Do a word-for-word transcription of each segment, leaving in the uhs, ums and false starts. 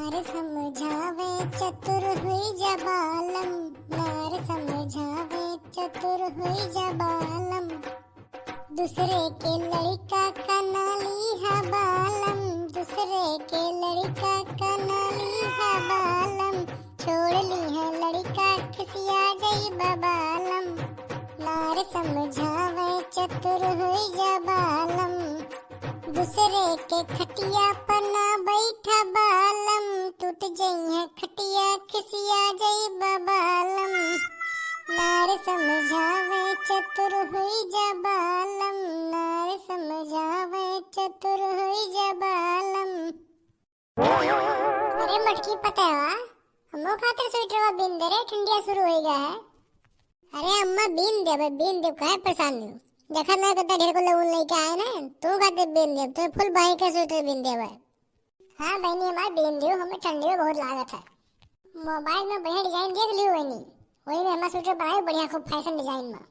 नार समझावे चतुर हुई जा बालम, नार समझावे चतुर हुई जा बालम। दूसरे के लड़िका का ना लीहा बालम, दूसरे के लड़िका का ना लीहा बालम। छोड़ लीहा लड़िका खिसिया जइबा बालम। नार समझावे चतुर हुई जा बालम। दूसरे के खटिया पर ना बैठा बालम, टूट जइहे खटिया खिसिया जइबा बालम। नार समझावे चतुर हुई जा बालम, नार समझावे चतुर हुई जा बालम। अरे मटकी पता है वा, हमो खातिर स्वेटरवा बीन दे रे, ठंडिया शुरू होई गया है। अरे अम्मा बीन देबे, बीन देब, काहे परेशान हो? देखा ना कितना ढेर को लोग लेके आए ना, तू खातिर बीन देब, तो फुल भाई का स्वेटर बीन देबे। हाँ बहनी हमार बीन दियो, हमें ठंडी में बहुत लागत है। मोबाइल में बढ़िया डिजाइन देख लियो बहनी, वही में हमार स्वेटर बनाए बढ़िया खूब फैशन डिजाइन में।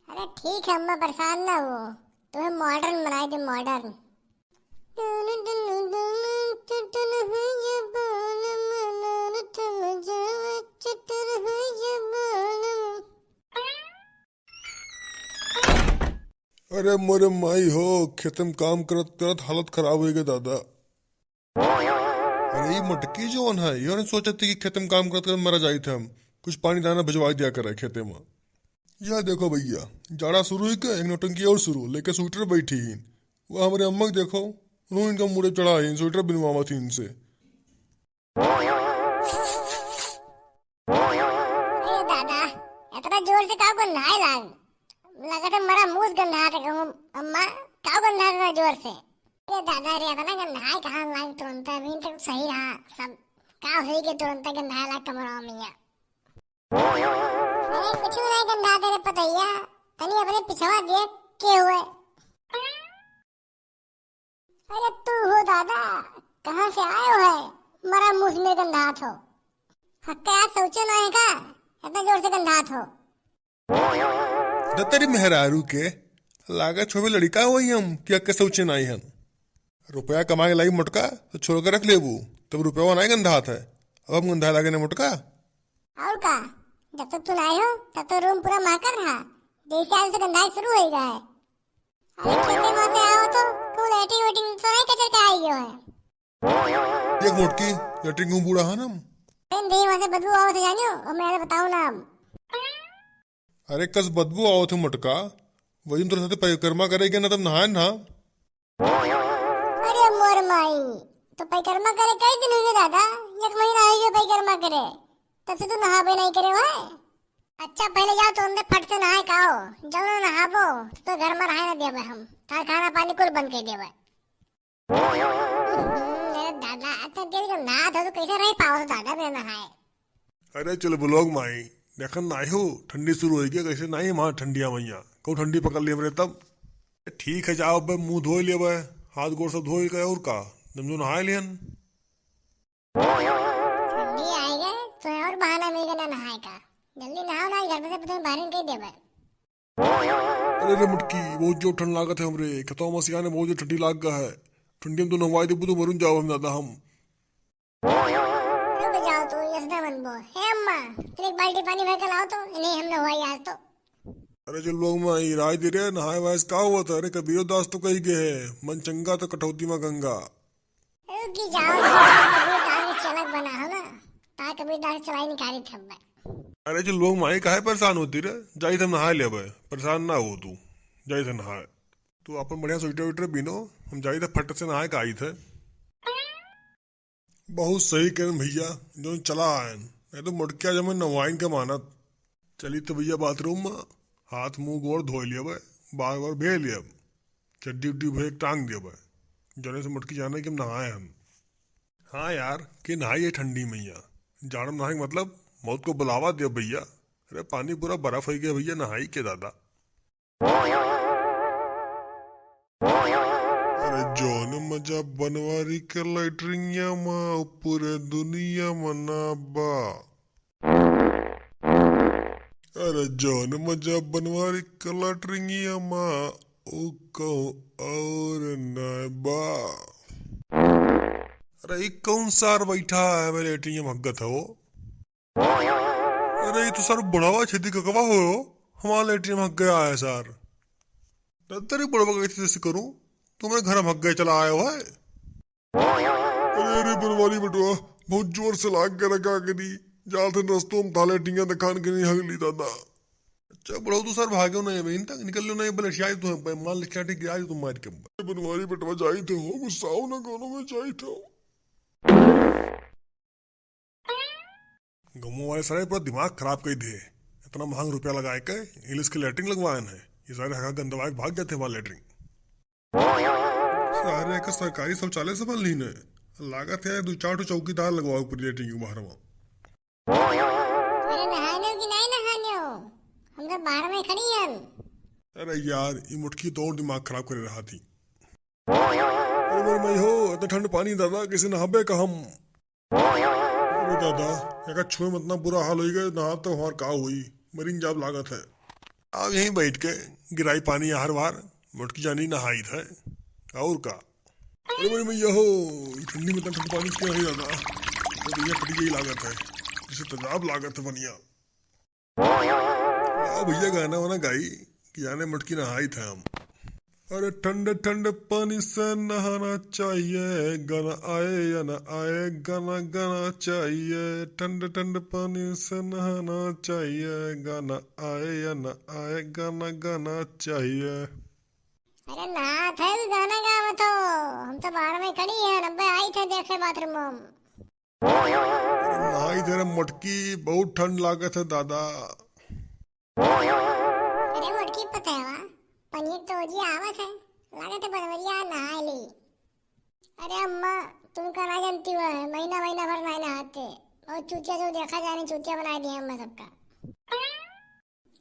अरे ठीक है अम्मा परेशान ना हो, तुम्हें मॉडर्न बनाए दे मॉडर्न। अरे मोरे माई हो, खेते में काम करत करत हालत खराब होइ गए दादा। अरे ई मटकी जौन है, इहो नहीं सोचत थी कि खेते में काम करत करत मरा जाइत हम। कुछ पानी दाना भिजवा दिया करे खेते में। यह देखो भैया, जाड़ा शुरू ही के एक नौटंकी और शुरू, लेके स्वेटर बैठी ही। वह हमरे अम्मा के देखो, उन्होंने इनका मुड़े चढ़ा ही, स्वेटर बिनवावत ही इनसे। अरे दादा, इतना जोर से काउ गंधाए लाग? लगत है मरा मूस गंधात है कहूँ, अम्मा, काउ गंधात इतना जोर से? अरे दादा रे, इतना गंधाए कहाँ लाग तुरंत, अभी तक सही रहा, सब का होई के तुरंत गंधाए लाग कमरा में या। अरे कुछ नहीं गंधात रे पतैया, तनी अपने पिछवा देख के हुए। अरे तू हो दादा, कहाँ से आयो है? मरा मूस में गंधात हो। हक्का आज शौचे ना है का? इतना जोर से गंधात हो। दतरी मेहरारू के, लागत छोबे लड़िका होई हम कि हक्का शौचे नाई हन। रुपया कमाए लाई मोटका तो छोड़ के रख लेबू, तब रुपया नाई गंधात है। अब हम गंधाए लागे ना मोटका। और का, जब तक तू नाई हो तब तो रूम पूरा महकत रहा, जैसे आज से गंधाए शुरू होई गया है। अरे खेते में से आओ तो, तू लेटरिन वेटरिन तो नहीं कचर के आई हो है? देख मोटकी, लेटरिन क्यों बूढ़ा है ना? इन देही वहाँ से बदबू आओ थे जानियो, और मैं बताऊँ ना अब। अरे कस बदबू आओ थे मोटका, वही तोरे साथे परिक्रमा करे के ना तब नहाए ना। अरे मोर माई, तो परिक्रमा करे कई दिन हुए दादा, एक महीना हुई गया परिक्रमा करे, तब से तू नहाबे नहीं करे हो। अच्छा पहले जाओ तो अंदर फट से नहाए का आओ, जब ना नहाबो तो घर में रहे ना देबे हम, तार खाना पानी कुल बंद कर देबे। हम्म, अरे दादा, अच्छा तेरे को नहा धो तो कैसे रह पाओ दादा बिना नहाए? अरे चल ब्लॉग माई, देखन नाई हो, ठंडी शुरू होई गया, कैसे नाई हमार ठंडिया मैया, कहूँ ठंडी पकड़ लिए हमरे तब। ठीक है जाओ बे, मुँह धोई लेबे, हाथ गोड़ सब धोई के और का, जब जो नहाए लियन। ठंडी आए गए तो और बहाना मिल गया ना नहाए का, जल्दी नहाओ ना, घर में से तुम्हें बाहर निकल देबे। अरे रे मटकी, बहुत जोर ठंड लागत है हमरे, खेतवा में सियाने बहुत जोर ठंडी लाग गया है, ठंडी में तो नहवाई देबू तो मरून जाओ हम दादा हम। रुक जाओ तू, यसदा मनबो। हे अम्मा, तेरे एक बाल्टी पानी भर के लाओ तो, इन्हें हम नहवाई आज तो। अरे जो लोग में आई राय दे रहे, नहाए वाए से का हुआ था? अरे कबीरो दास तो कही गए है, "मन चंगा तो कटौती में गंगा।" रुकी जाओ, कबीर दास के चलक बना हो ना, ताकि कबीर दास चलाई निकाली थे अब। अरे जो लोग में आई काहे परेशान होती रे, जाई थे नहाए लेबे, परेशान ना हो तू, जाई थे नहाए। तू अपन बढ़िया स्वेटर वेटर बीनो, हम जाई थे फट से नहाए के आई थे। बहुत सही कहन भैया, जौन चला आयन, नहीं तो मोटकिया जमे नवाइन के मानत। चली तो भैया बाथरूम में, हाथ मुंह गोड़ धो लेबे, बार बार भे लेब, चड्डी उड्डी भे टांग देबे, जौने से मोटकी जाने कि हम नहाए हन। हाँ यार, के नहाई है ठंडी मैया, जाड़ में नहाए के मतलब मौत को बुलावा दे भैया। अरे पानी पूरा बर्फ हो गया भैया, नहाई के दादा। अरे जौन मजा बनवारी के लैट्रिनिया मा, उ पूरे दुनिया मा ना बा। अरे जौन मजा बनवारी के लैट्रिनिया मा, उ कहूँ और ना बा। अरे, ई कौन सार बैठा है, मेरे लेटरिन में हगत है वो? अरे, ई तो सार बुढ़ावा छेदी ककवा हो, हमार लेटरिन में हग गया है सार। दद्दरी बुढ़वा कैसे जैसे करूं, तू मेरे घर में हग गए चला आयो है। अरे, अरे, बनवारी बेटवा, बहुत जोर से लाग गया, का करी? जात है रस्तों में थाले टिंगा दिखान के नहीं हगली दादा। अच्छा, बुढ़ऊ, तू सार भाग्यो नहीं है, बहन तक निकल लो नहीं, बोले, शायद तू है, मान ले, क्या ठीक, आज तू मार के। अरे, बनवारी बेटवा, जाई थे हो, गुस्साओ ना, कोनो में जाई थे हो। गमो वाले सारे पूरा दिमाग खराब कर दिए। इतना महंग रुपया लगाए के इंग्लिश के लेटरिन लगवाए हैं, ये सारे हगा गंदवाए के भाग जाते हैं बाहर लेटरिन। सारे एक सरकारी शौचालय से बन ली ने, लागत है दो चार ठो चौकीदार लगवाओ पूरी लेटरिन के बाहर में। अरे, नहाने हो कि नहीं नहाने हो? हम तो बाहर में खड़ी हैं। अरे यार, ये मुटकी तो और दिमाग खराब करे रहा थी। अरे मोर माई हो, इतना ठंड पानी दादा, कैसे नहाबे का हम? अरे दादा, एका छुए में इतना बुरा हाल होई गए, नहा तो हमार का होई, मरिन जाब लागत है। अब यहीं बैठ के गिराई पानी हर बार, मोटकी जानी नहाई थे, और का। अरे मोर मैया हो, ई ठंडी में इतना ठंड पानी क्या है दादा? तो भैया फट गई लागत है, जिसे तेजाब लागत है बनिया। आ भैया गाना वाना गाई कि जाने मटकी नहाई थे हम। अरे ठंडे ठंडे पानी से नहाना चाहिए, गन आए या न आए, गाना गाना चाहिए। ठंडे ठंडे पानी से नहाना चाहिए, गन आए या न आए, गाना गाना चाहिए। अरे नहात है कि गाना गावत हो? हम तो बाहर में खड़ी है, अब्बे आई थे देखे बाथरूम में। अरे नहाई थे रे मटकी, बहुत ठंड लागत है दादा। अरे मोटकी पतहवा, पनिया तो जी आवत है, लागत है बनवरिया नहाए ली। अरे अम्मा, तुमका ना जानती हुआ है, महीना महीना भर नहीं नहाते। और चूतिया जो देखा जाने, चूतिया बनाए दिए अम्मा सबका।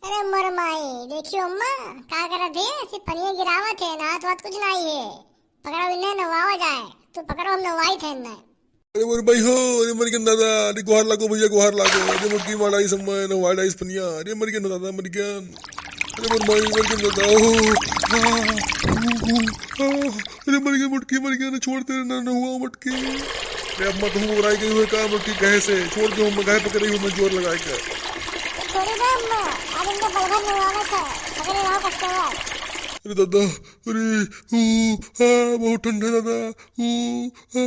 अरे मोर माई, देखियो अम्मा, का करत है, ऐसे पनिया गिरावत है, नहात वात कुछ नहीं है। पकड़ो इन्हें, नहवावा जाए। तू पकड़ो, हम नहवाई थे इन्हें। अरे मोर भाई हो, अरे मर गया दादा, अरे गुहार लागो भैया, गुहार लागो। अरे मोटकी मार डाइस अम्मा, नहवा डाइस पनिया। अरे मर गया दादा, मर गया। अरे मोर माई, मर गया दादा। ओ, आ, ऊ, ऊ, आ, अरे मर गया मोटकी, मर गया, ना छोड़ दे, ना, नहवा मोटकी। अरे अम्मा, तुम घबराई गई हो का मोटकी कहे से? छोड़ दो, हम गाय पकड़ी हूँ मैं जोर लगाए के। छोड़ी दे अम्मा, आज इनका बलगन नहवावे था, पकड़े रहो कस्टमर। अरे दादा, अरे, ऊ, आ, बहुत ठंड है दादा, ऊ, आ।